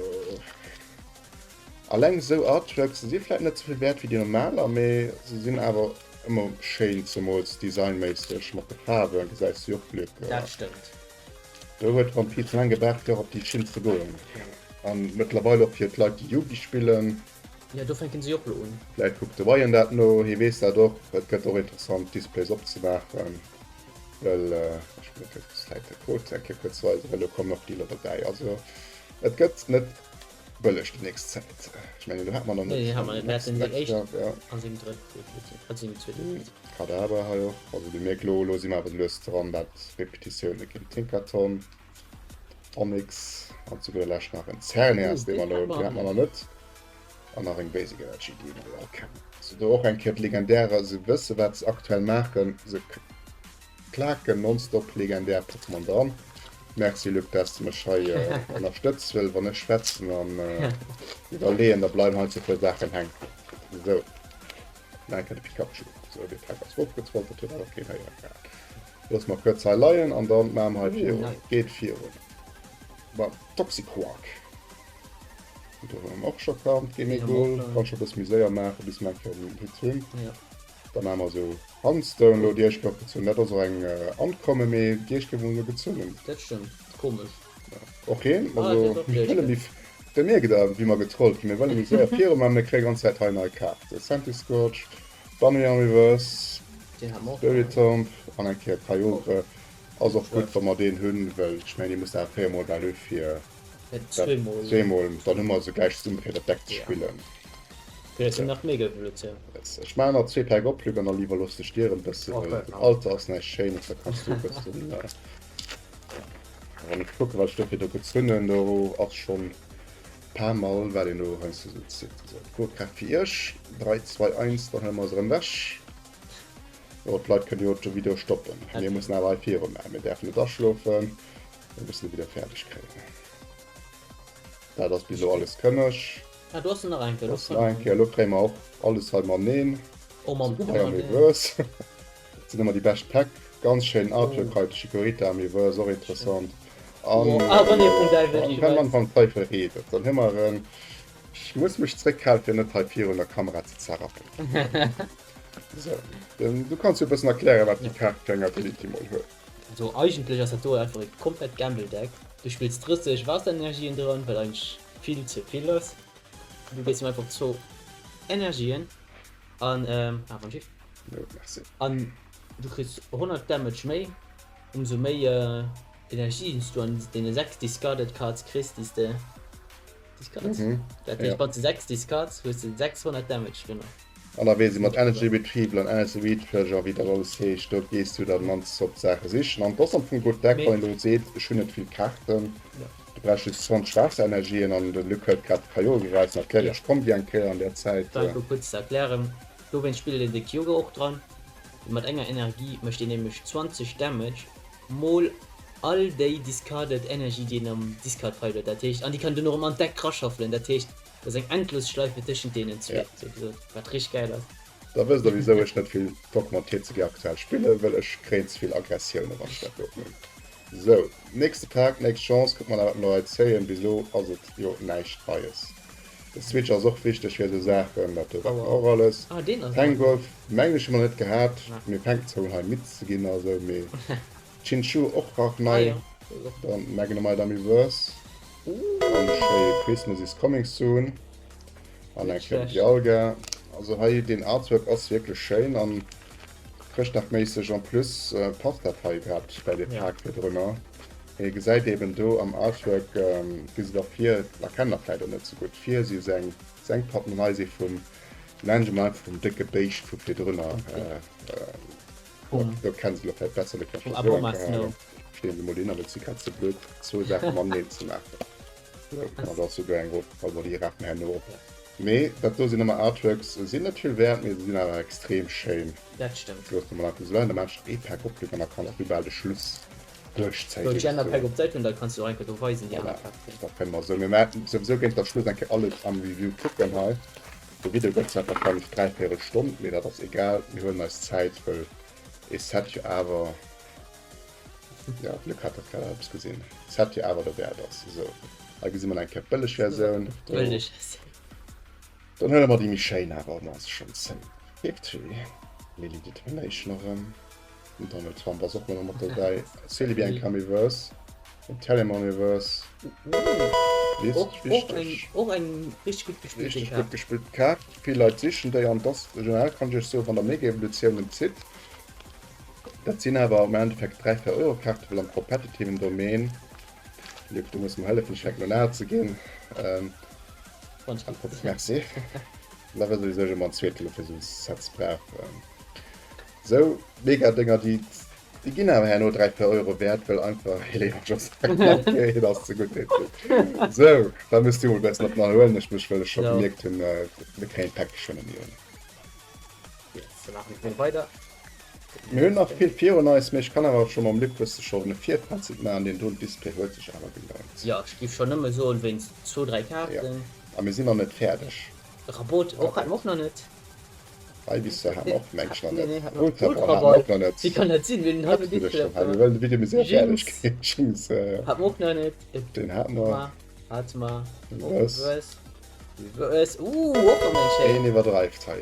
Alleng esou Artworks, se si vläit net esou vill wäert wéi déi normaler, mee se sinn awer ëmmer schéin, zemools designméisseg mat de Faarwen, gesäis du jo och Luc. Dat stëmmt. Do huet One Piece laang gebraucht fir och op déi Schinn ze goen. An mëttlerweil och fir d'Leit déi Yugi spillen. Jo, do fänken si och lo un. Vläit kuckt de Ryan dat no, hie weess dat och. Et gëtt och interessant Displays opzemaachen, well ech muss kuerz vläit de Code eng Kéier kuerz weisen, well do kommen och Dealer dobäi. Also et gëtt net bëlleg déi nächst Zäit. Ech mengen do hat mer nach net. Nee, hat mer net. Mir haten deen éischten a sengem drëtten, a sengem zweeten. Kadabra hei och. Also dir mierkt elo, elo si mer awer lues dran, dat Repetitioune ginn. Tinkaton. Onix an zu gudder Lescht nach en Xerneas, dee mer elo, deen hat mer nach net. An nach eng Basic Energy, déi mer jo all kennen. Also do och eng Kéier d'Legendärer, se wësse wat se aktuell maachen, se klaken nonstop legendär Pokémon dran. Merci Luc, dass de mech hei ënnerstëtz, well wann ech schwätzen an iwwerleeën, da bleiwen hei ze vill Saachen hänken. Esou, nach eng Kéier de Pikachu. Esou, dee Pak ass erofgezwollt, dat huet awer keen héieren gehat. Loosse mer kuerz hei leien an dann maache mer hei virun. Geet virun mam Toxicroak. Do hu mer och scho kannt. Gimmighoul kann scho bësse méi séier maachen, bis mer eng Kéier den Hit hunn. Da maache mer esou Handstone elo déi éischt Kéier opgezunn. Dat ass och eng Uncommon, mee déi éischt Kéier wou mer elo gezunn hunn. Dat stëmmt. Komesch. Och een. Also mir wëlle méi, da mierkt der wéi mer getrollt ginn. Mir wëlle méi séier viru maachen, mir kréie ganz Zäit hei nei Kaarten. Centiskorch. Bunny Universe, Spiritomb an eng Kéier Kyogre ass och gutt wa mer deen hunn, well ech mengen dir musst awer 4 mol bal hu fir zweemol, dann hu mer se gläich zesummen fir dat Deck ze spillen. Ech maachen nach zwee Päck op Luc an da iwwerloossen ech dir en bëssen, well den Alter ass näischt Schéines, da kanns du e bëssen wann ech kucken wat ech do virdru gezunn hunn, do ass schonn Paar mol wat een do heiansdo sou zitt. Sou, d'Codekaart fir iech. 3, 2, 1, dann huele mer se erëm ewech. Jo, d'Leit kënnen jo de Video stoppen. Mir mussen awer hei viru maachen. Mir däerfen net aschlofen. Mir mussen de Video fäerdeg kréien. Dat ass bis elo alles kënneg. Ah, do ass se nach eng Kéier. Do ass se nach eng Kéier. Elo kréie mer och alles hei mateneen. Oh, mam Hei am Reverse. Dat sinn ëmmer déi bescht Päck. Ganz schéinen Artwork hei, de Chikorita am Reverse, och interessant. An wenn man vom Teufel redet, dann hu mer en. Ech muss mech zréckhalen, fir net hei virun der Kamera ze zerrappen. Sou, du kanns jo e bëssen erklären, wat déi Kaart fir eng Ability mol huet. Also eigentlech ass dat do einfach e komplett Gamble Deck. Du spills 30 Waasserenergien dran, wat eigentlech vill ze vill ass. Du géis em einfach zwou Energien an, ah, wann ech. An du kriss 100 Damage méi, ëmsou méi Energien s du an deene 6 Discarded Cards kriss, déi s de discards. Dat heescht, wann s de 6 discards, hues de 600 Damage duerno. An da weess ee mat Energy Retrieval an Energy Recharge a wéi dat alles heescht, do gees du dann nonstop Saache sichen. An et ass am Fong e gutt Deck, wann een elo seet, ech hunn net vill Kaarten, du brauchs just 20 Waasserenergien an de Luc huet grad de Kyogre eraus an erkläert iech d'Kombi eng Kéier an där Zäit. Dat elo kuerz ze erklären, Dowéinst spillt een de Kyogre och dran, well mat enger Energie mécht een nämlech 20 Damage mol all déi discarded Energy déi een am Discard Pile huet, dat heescht, an déi kann een duerno erëm an d'Deck raschaffelen, dat heescht dat ass eng endlos Schleife tëschent deenen zwee, sou gesot, wat richteg gäil ass. Da wësst der wisou ech net vill Pokémon TCG aktuell spillen, well ech kréien ze vill Aggressiounen wann ech dat do hunn. Sou, nächste Pak, nächst Chance, kucke mer nach wat mer do hei zéien. Bis elo ass et jo näischt Neies. De Switch ass och wichteg fir esou Saachen, dat do wat mer och alles. Tangrowth mengen ech hu mer net gehat, mir fänken zwar un hei midd ze ginn a sou, mee Chinchou och rach nei. Dann Magnemite am Reverse an schéi Christmas is coming soon an eng Kéier Dialga. Also hei deen Artwork ass wierklech schéin an chrëschtdagméisseg en plus passt dat hei iwwerhaapt bäi dee Pak virdrunner. Mee gesäit eben do am Artwork, gesi der vir, erkennen der vläit och net sou gutt, vir si seng seng Patten an hei si vum, nennen ech emol einfach vum décke Béischt vu virdrunner, do kennen se elo vläit besser, do kann ech dat esou eng Kéier halen, stinn se emol hin, an et si grad ze blöd zwou Saache mateneen ze maachen. An da ass souguer eng rot, also déi rafe mer herno op. Mee dat do sinn ëmmer Artworks, sinn net vill wäert, mee se sinn awer extrem schéin. Dat stëmmt. Loosse mer mol einfach esou leien, da maachen ech nach ee Pak op, an da kanns du bal de Schluss duerchzéien. Soll ech déi aner Päck op d'Säit hunn, da kanns du och eng Kéier do weisen, déi aner Päck. Voilà, da kënne mer esou. Mir maachen souwisou géint der Schluss eng Kéier alles am Review kucken hei. De Video gëtt zwar warscheinlech dräivéierel Stonn, mee dat ass egal, mir huelen eis Zäit, wëll ee Set jo awer. Ja, de Luc hat dat grad eppes gesinn. Set jo awer derwäert ass. Esou, hei gesi mer nach eng Kéier d'bëlleg Versioun. Do. Bëlleg Versioun. Dann huele mer déi méi schéin awer, ma ass schonn zéi. Victory, Lily Determination erëm. Den Donald Trump ass och nach mat dobäi. Celebi eng Kamiverse, Telemoniverse. Och, och eng, och eng richteg gutt gespillte Richteg Kaart. gutt gespillt Kaart. Vill Leit sichen déi an dass generell kann ech iech soen, wann der Mega-Evolutiounen zitt, dat sinn awer am Endeffekt 3, 4 Euro Kaarten, well am competitiven Domain, Luc, du muss mer hëllefen, ech fänken un al ze ginn, ähm, merci, da wësst der wéisou ech ëmmer en zweete lo fir esou Sets brauch. Sou Mega-Dénger, déi Déi ginn awer herno 3, 4 Euro wäert, well einfach Helena Johnson ass ze gutt deen Typ. Sou, da muss du mol bessen op d'Nall huelen ech mech, well ech scho gemierkt hunn, mir kréien d'Päck geschwënn net méi un. Yes, da maache mir weider. Mir hunn nach vill virun eis, mee ech kann awer scho mam Luc bësse schonn e Virfazit maachen, deen doen Display huet sech awer gelount. Jo, ech géif schonn nëmme soen, wéinst zwou, dräi Kaarten. Jo, a mir sinn nach net fäerdeg. Rabot och hat mer och nach net. Ivysaur hat mer och mengen ech nach net. Ultra Ball hat mer och nach net. Wéi kann dat sinn? Mir hunn hei Display op. Mir wëllen de Video méi séier fäerdeg kréien. Jinx. Hat mer och nach net. Den hat mer. Hat mer. Reverse. Reverse. Ooh, och erëm eng schéin. Een iwwerdreift hei.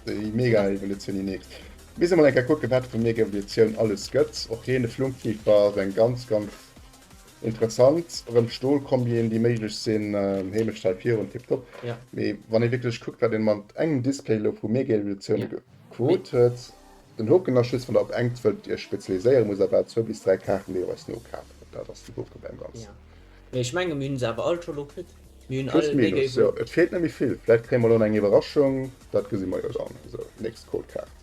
Déi mega Evolutioun déi nächst. Mir se mol eng Kéier kucken wat fir mega Evolutioun alles gëtt. Och hien de Flunkkiefer ass eng ganz ganz Interessant, erëm Stolkombien déi méiglech sinn, Heemecht hei virun, tiptop. Mee wann ee wierklech kuckt wat een mat engem Display elo vu Megaevolutioune gekrut huet, den Hoken ass just wann der op engt wëllt iech spezialiséieren, musst der bal zwou bis 3 Kaarten deelweis nokafen, dat ass den Hoke beim Ganzen. Mee ech menge mir hunn se awer all scho lo kritt. Mir hunn all Plus minus, jo. Et feelt net méi vill, vläicht kréie mer elo nach eng Iwwerraschung, dat gesi mer jo dann. Esou, nächst Codekaart.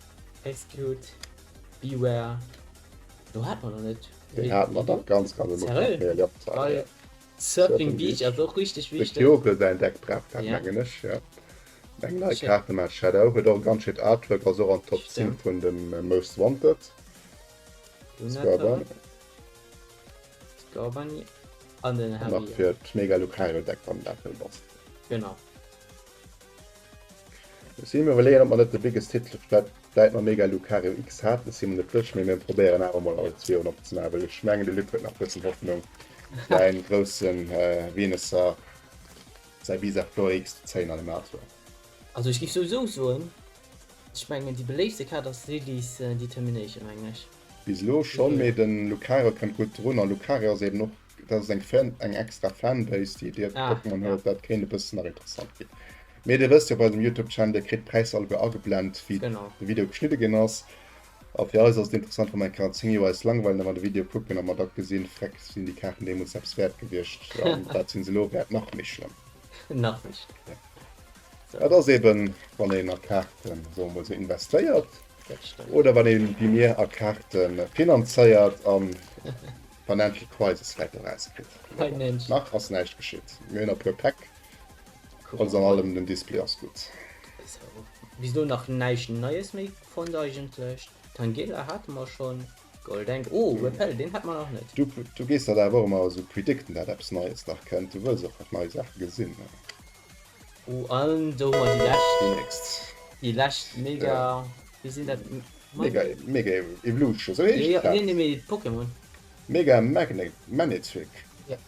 Execute, Beware, do hat mer nach net. Deen haten mer dach ganz ganz am Ufank. Sérieux? Geil. Surfing Beach ass och richteg wichteg. De Kyogre säin Deck brauch dat mengen ech, jo. Eng nei Kaart mam Shadow huet och e ganz schéint Artwork, ass och an Top 10 vun dem Most Wanted. Scorbunny. Scorbunny an den Harry. Nach fir d'Mega Lucario Deck wann dat wëll bass. Genau. Ech sinn um iwwerleeën ob mer net de biggest Hit vläit mam Mega Lucario X haten. Ech si mer net sécher, mee mir probéieren awer mol alles virun opzemaachen, well ech mengen de Luc huet nach bëssen Hoffnung säin groussen Venusaur, säi Bisaflor X ze zéien Animator. Also ech géif souwisou soen, ech mengen déi beléiftste Kaart ass Lillie's Determination mengen ech. Bis elo schonn, mee den Lucario kënnt gutt drun a Lucario ass eben och Dat ass eng Fan, eng extra Fanbase, déi dir ah, Pokémon huet, ja. dat kéint e bëssen nach interessant ginn. Mee Dir wësst jo bei eisem YouTube Channel, Dir kritt d'Präisser alleguer ageblent, wéi genau. de Video geschnidde ginn ass. A fir eis ass et interessant, wa mer eng Kéier an 10 Joer eis langweilen a mer de Video kucken a mer da gesinn, freck, sinn déi Kaarten deemools eppes wäert gewiescht an wat sinn se elo wäert, nach méi schlëmm. Nach méi schlëmm. Ja. Dat ass eben, wann een a Kaarten, soe mer mol sou, investéiert. Oder wann een, wéi mir, a Kaarte finanzéiert an Financial Crisis vläit erauskritt. Nach ass näischt geschitt. Mir hunn e puer Päck. Alles an allem, den Display ass gutt. Bis elo nach näischt Neies méi fonnt eigentlech. Tangela hate mer schonn. Goldenk, oh Repel, deen hate mer nach net. Du, du gees dat awer och ëmmer esou predicten, dat eppes Neies nach kënnt. Du wëlls och nach nei Saache gesinn. Oh, an do hu mer déi lescht. Déi nächst. Déi lescht Mega, wéi sinn dat? Mega, Mega Evolution, sou heescht dat. Nee, nee, mee d'Pokémon. Mega Magnet, Manectric. Ja.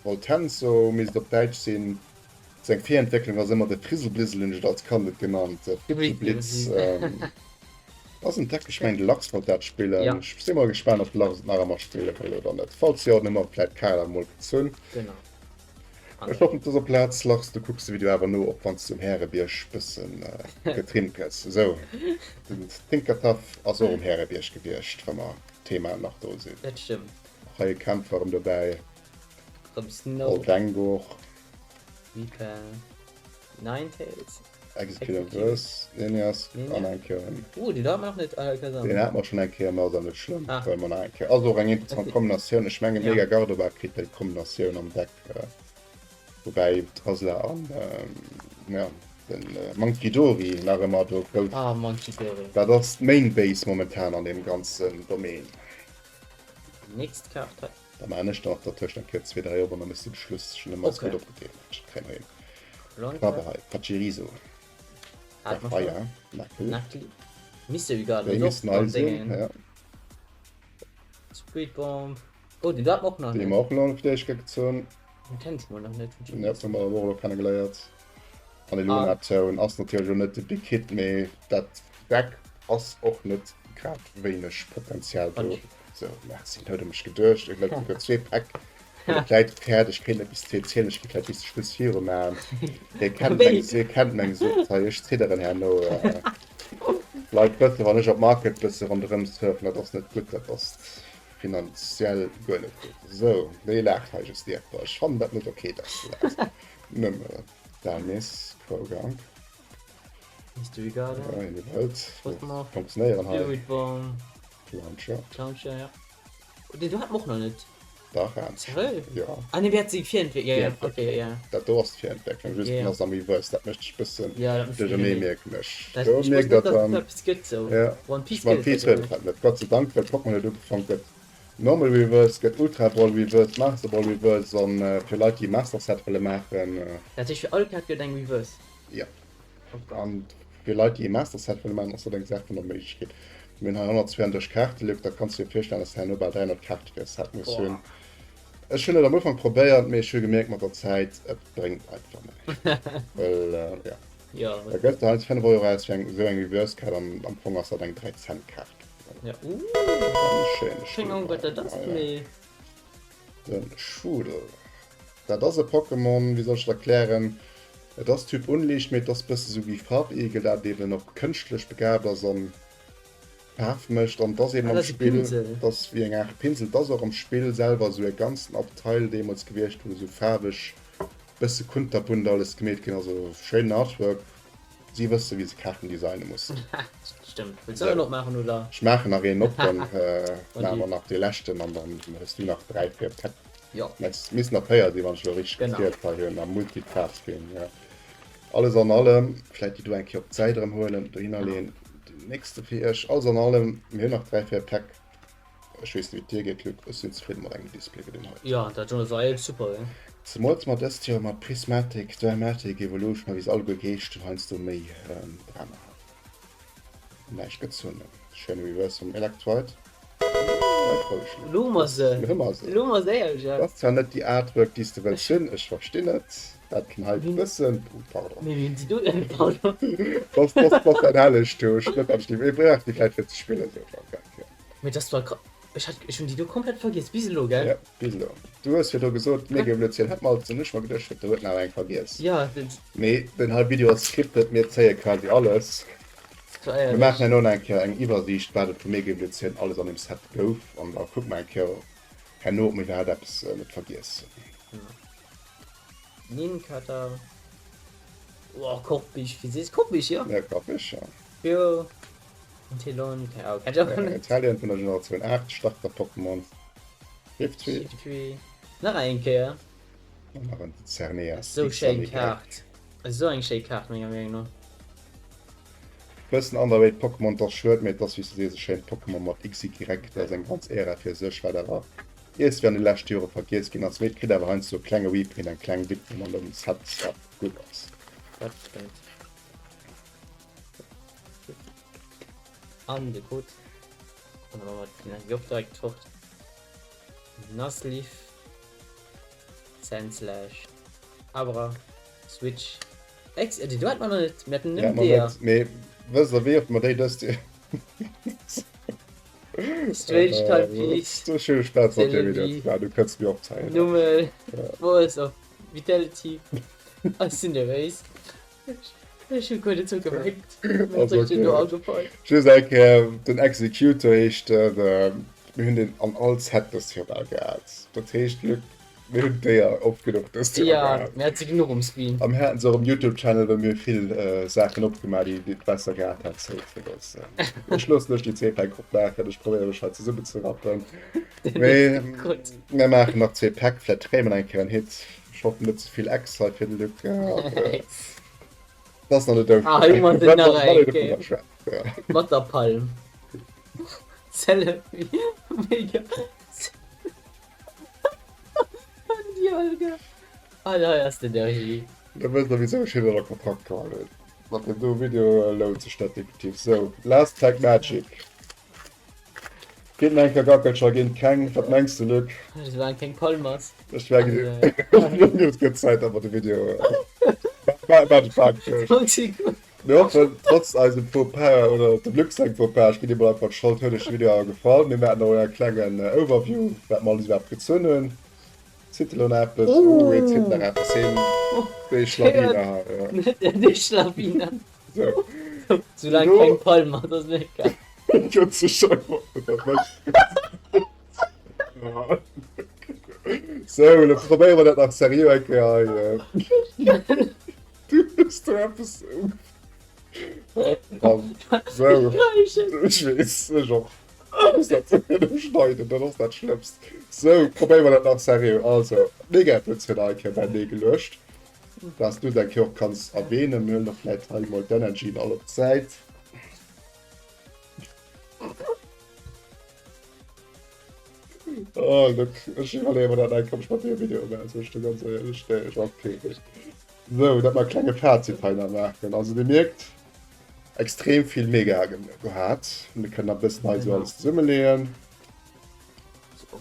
Voltenso misst op Däitsch sinn. Seng Virentwécklung ass ëmmer de Frizzleblizzle, hunn ech et als Kand et genannt. Fritzelblitz. Ass en Deck, ech mengen de Lachs wollt dat spillen. Ja. Ech si mol gespaant, ob de Lachs et nach ëmmer spille wëll oder net. Falls jo, dann hu mer vläit d'Kaart awer mol gezunn. Genau. Ech hoffen op dëser Plaz lachs du, kucks de Video awer no, och wanns du um Härebierg bëssen getrimmt gëss. Esou, den Tinkatuff ass och um Härebierg gewiescht, wa mer Thema nach do sinn. Dat stëmmt. Och hei e Kämpfer erëm dobäi. Erëm Snow. Oldengo och. Reaper. Ninetales. Executive Ninjas an eng Kéier en. Oh, deen hat mer nach net Alakazam. Deen hat mer schonn eng Kéier, mä ass awer net schlëmm. Ah. Well mer nach eng Kéier. Ass och eng interessant Kombinatioun. Ech menge Mega Gardevoir kritt déi Kombinatioun am Deck. Woubäi Trasla an ja den Munkidori nach ëmmer do grouss. Ah, Munkidori. Dat ass d'Main Base momentan an deem ganzen Domaine. Nächst Kaart hei. Da maan ech der nach dertëscht eng Kéier zwee, dräi op an da méchs du de Schluss. Ech hunn ëmmer alles gutt opgedeelt. Ech kréien hei en Krabbe hei. Pachirisu. Garfaya. Nacli. Mystery Garden. Déi missten nei sinn, ja. Speed Bomb. Oh, déi hat mer och nach net. Déi hu mer och nach net fir d'éischt Kéier gezunn. Den kennt ech mol nach net. Den hu mer och elo kennegeléiert. An de Lunatone ass natierlech elo net de Big Hit, mee dat Deck ass och net grad wéineg Potenzial do. Sou, merci, huet e mech geduecht. Ech huet souguer zwee Päck. Well d'Läit fäert, ech kéint eppes ze erzielen, ech kéint vläicht bis de Schluss viru maachen. Dir kennt meng, dir kennt meng Sucht hei, ech zidderen herno. D'Leit wëssen, wann ech op Market bësse ronderëm surfen, dat ass net gutt, dat ass finanziell guer net gutt. Esou, déi laacht hei just ierper. Ech fannen dat net ok, dass du laachs. Nëmme Danis, Krogang. Mystery Garden. Ja, in die Welt. Funktionéieren hei. Fluid Bomb. Launcher. Launcher, ja. Deen do hat mer och nach net. Dach, hat. Seriö? Ja. Ah nee, mir hat se Virentwécklung. Ja, ja, okay, ja. Dat do ass d'Virentwécklung, just Ja. den ass am Reverse, dat mécht dech bëssen Ja, dat mécht duerchernee, duerchernee. mierken ech. Dat, Do ech wosst mierkt net, dat dass et dann. esou eppes gëtt, sou. Ja. One Piece One gëtt et Piece dat huet jo et dat net, Gott sei Dank, well Pokémon huet ugefangen, gëtt Normal Reverse, gëtt Ultra Ball Reverse, Master Ball Reverse an fir Leit déi Master Set wëlle maachen. Dat heescht fir all Kaart gëtt et eng Reverse? Ja. An fir Leit, déi e Master Set wëlle maachen, ass dat eng Saach vun der Méiglechkeet. Mir hunn hei 132 Kaarte, Luc, da kanns du dir virstellen, dass du herno bal 300 Kaarte fir e Set muss hunn. Ech hunn et am Ufank probéiert, mee ech hu gemierkt mat der Zäit, et bréngt einfach näischt. Well, jo, Ja, da gëss de heiansdo 5 Euro aus fir eng esou eng Reverse-Kaart an am Fong ass dat eng 3 Cent-Kaart. Ja, uh, Schéine keng Ahnung, wat dat ass, mee. Den Schudel. Dat ass e Pokémon, wéi soll ech et erklären, et ass Typ Unliicht, mee et ass bësse sou wéi Farbigel, dat eben och kënschtlech begaabt ass an Faarf mécht. An et ass eben Ah, am dat ass e Spill, Pinsel. et ass wéi eng Aart Pinsel, et ass och am Spill selwer esou e ganzen Abteil deemools gewiescht, wou esou faarweg bësse kunterbunt alles gemeet ginn ass. Also schéinen Artwork, si wësse wéi se Kaarten designe mussen. Stëmmt. Wëlls du nach en opmaachen, oder? Ech maachen nach een op, dann maache mer nach dee leschten an dann hues du nach 3, 4 Päck. Jo. Et missten der 4 sinn, wann ech elo richteg Genau. gezielt hei hunn am Multitasking. Ja. Alles an allem, vläit déi do eng Kéier op d'Säit erëm huelen, dohinner leeën, déi nächste fir iech. Alles an allem, mir hunn nach 3, 4 Päck. Ech weess net, wéi et dir geet, Luc, ech sinn zefridde mat engem Display wéi deen heiten. Jo, dat ass wierklech super, gell? Zemools mer dëst Joer mat Prismatic, Dramatic, Evolution a wéi se alleguer geheescht hunn, heiansdo méi Drama haten. Näischt gezunn. Schéine Reverse vum Electrite. Lo hu mer se. Lo hu mer se. Lo hu mer se éierlech, ja. Dat ass zwar net déi Artwork, déi s de wëlls hunn, ech verstinn et. Dat kann hei e bëssen, oh pardon. Mee wéi hunn si do, pardon. Dass, dass, dass dat Hellegtum, ech net, wat ech déi, ech brauch déi vläicht fir ze spillen, sou, okay. Mee dass war kra ech hat ech hunn déi do komplett vergiess bis elo gell? Ja, bis elo. Du hues virdru gesot, Mega-Evolutioun hätt mer alles an ech mer geduecht, huet der huet nach eng vergiess. Ja, dat. Mee den hei Video ass scripted, mir zéie quasi alles. War Mir éierlech. maachen herno nach eng Kéier eng Iwwersiicht, wat et vu Mega-Evolutioun alles an deem Set gouf an da kucke mer eng Kéier herno, ob mir iwwerhaapt eppes net vergiess hunn. Ninkata. Oh, Korbich, wéi sees Korbich, jo? Ja, Korbich, ja. Jo. Telon, keine Ahnung, kenn ich auch net. Italien vun der Generatioun 8, Starter-Pokémon. Shiftry. Shiftry. Nach eng Kéier. An nach en Xerneas. Esou schéin Kaart. Esou eng schéi Kaart, menger Meenung no. Bëssen underrated Pokémon, 't ass schued, mee et ass wéi s du sees e schéint Pokémon mat XY. Dat ass eng ganz Ära fir sech, wat awer iergendwéi an de leschte Jore vergiess ginn ass. Mee et kritt awer heiansdo e klenge Reprint, eng kleng Widmung an dem Set, wat gutt ass. Dat stëmmt. An de Code. An dann machen wir den Job direkt fort. Nuzleaf. Sandslash. Abra. Switch. Ex, äh, die du hat man noch nicht. Wir hatten Ja, nëmmen man der. net, mee wësst der wéi oft mer déi dëst Joer Strange Timepiece. Du schöne Spaß mat dir wieder Celebi. Ja, du kënns mir opzeigen. Nummel. Voice of Vitality. A Cinderace. Ech hu guer net sou gemengt. Also, okay. Just eng Kéier, den Executor heescht en, mir hunn deen an all Set dëst Joer bal gehat. Dat heescht, Luc, mir hunn d'Déier oft genuch dëst Joer Ja, gehat. mir hate se genuch um Screen. A mir haten se och um YouTube-Channel, well mir hu vill Saachen opgemaach, déi déi d'Besser gehat hat. Sou, fir dass, ech loossen lech déi zwee Päck opmaachen, ech probéiere mech hei zesummenzerappen. Mee mir maachen nach zwee Päck, vläicht kréie mer nach eng Kéier en Hit. Ech hoffen net ze vill Ex hei fir de Luc. Das nach net Ah, hei mat den nach eng Kéier. Mat der Palm. Celebi. Mega. Dialga. Ah, hei ass den Energie. Da wësst der wisou ech hien ënner Kontrakt geholl hunn. Mat deem do Video lount sech dat definitiv. Sou, Last Pack Magic. Ginn eng Gackelcher, ginn keng. Wat mengs de Luc? Ech waren keng Palmas. Ech mengen et gëtt Zäit awer de Video Mir hoffen trotz eisem Faux pas oder dem Luc sengem Faux pas, ech ginn him mol einfach d'Schold, huet iech de Video awer gefall. Mir maachen och e klengen Overview wat mer alles iwwerhaapt gezunn hunn. Zitt elo nach eppes? Oh, hien zitt nach eppes. Hien, déi Schlawiner hei, ja. Déi Schlawiner. So. Soulaang keng Palm ass, ass mir egal. So, elo probéiere mer dat nach seriö eng Kéier hei. Du hues do eppes So. Ech weess, ech och. Muss dat schneiden, dat ass dat Schlëmmst. So, probéiere mer dat nach seriö. Also, mega Evolution hei eng Kéier beinee geluecht. Dass du dat och kanns erwähnen. Mir huelen och vläit hei mol d'Energyen all op d'Säit. Oh, Luc, ech iwwerleeë mer dat eng Kéier, ob ech mat dir e Video maachen, soll ech dir ganz éierlech. Nee, ech ass kee Video. Sou, dat mer e klenge Fazit hei nach maachen. Also dir mierkt, extrem vill Mega gehat. Mir kënnen nach e bëssen hei sou alles zesummeleeën.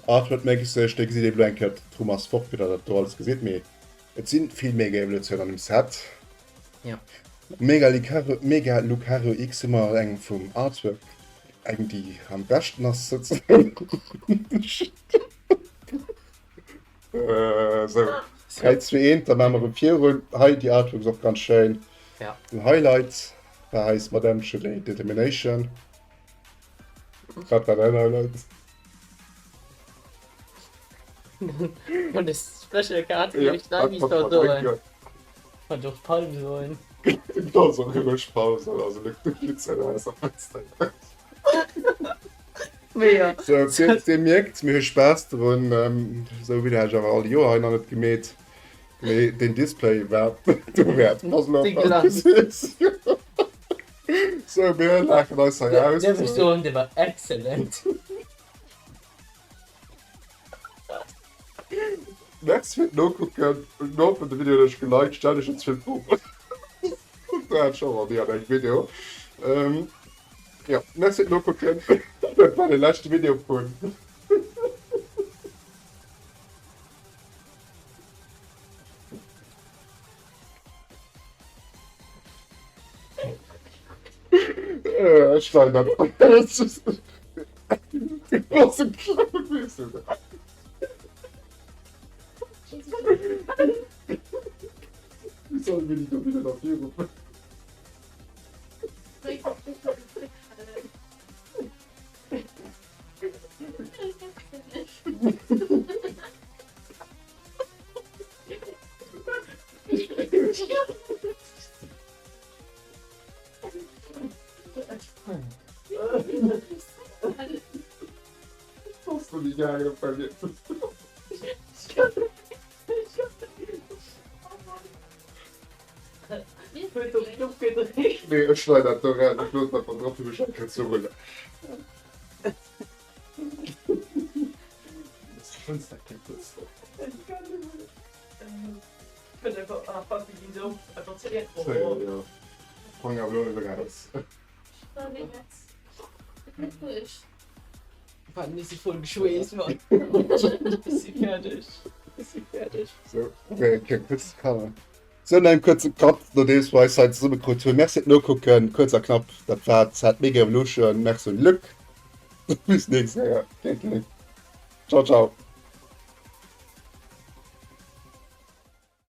Artwork méisseg, dir gesitt eben elo eng Kéier, d'Rumm ass fort, fir datt der dat do alles gesitt, mee et sinn vill Mega Evolutiounen an dem Set. Ja. Mega Lucario, Mega Lucario X hu mer eng vum Artwork, eng déi am beschten ass souzesoen. Sou, 3, 2, 1, da maache mer erëm virun. Hei déi Artwork ass och ganz schéin. Ja. Den Highlight war eis Madame Gelée Determination. Wat war däin Highlight? Von der Special Card, Ja, ich nein, dat konnt man denken. Kann doch Palm soen. Also rësch Pause, also Luzern ass am besten. Mega. So, dir, dir mierkt, mir hu Spaass drun. Ähm, sou wéi dat ech awer all Joer hei nach net gemeet. Mee den Display war do wäert. Pass lo Déi op, Glanz. So, mir laachen eis hei aus. Dierf ech soen, dee war excellent. Merci fir d'Nokucken. Ech hoffen de Video huet iech geliked. Stellt iech net ze vill Froen. Dat hat ech och nach ni an engem Video. Ähm, ja, merci fir d'Nokucken. Dat war de leschte Video vun. Ech schneiden dat raus. Was ein Clown bist du. Wie sollen wir die da wieder nach hier rufen? Nee, ech schneiden dat do raus. Ech loossen dat dann drop, fir mech eng Kéier ze rullen. Sou no engem kuerze Cut, nodeems mer eis hei zesummekrut hunn. Merci fir d'Nokucken, kuerz a knapp, dat war d'Zäit Mega Evolution. Merci un Luc, bis nächst Kéier. Ciao ciao.